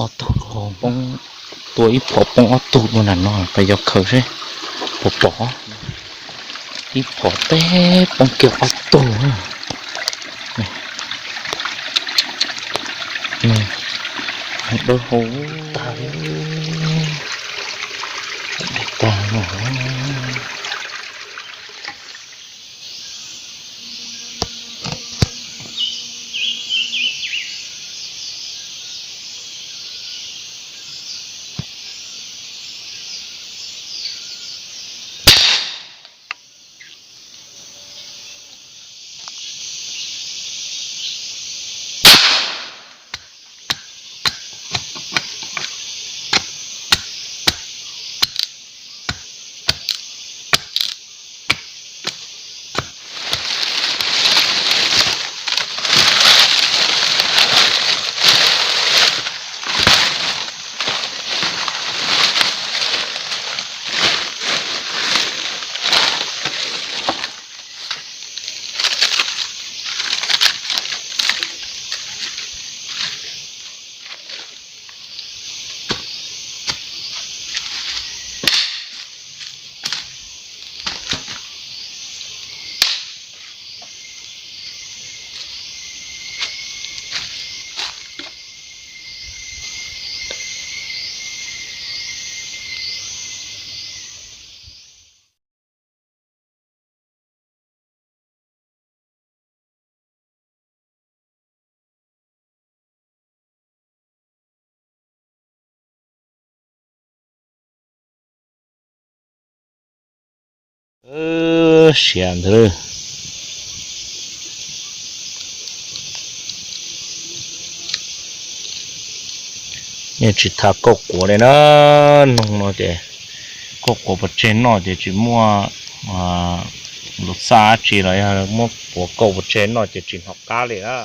Ob tug poob, tua ib phom poob ob tug dua nram no, peb yuav khaws seb puas pom. Ib phom teb poob kiag ob tug. Dawb hau tag li, tag li. Siav ntag. Yeej tsis tau kauj quav li na. Noog no ces kauj quav pov tseg noj ces tsis muaj lus txaj dab tsi los yog muab quav kauj pov tseg noj ces tsis hnov qab li na.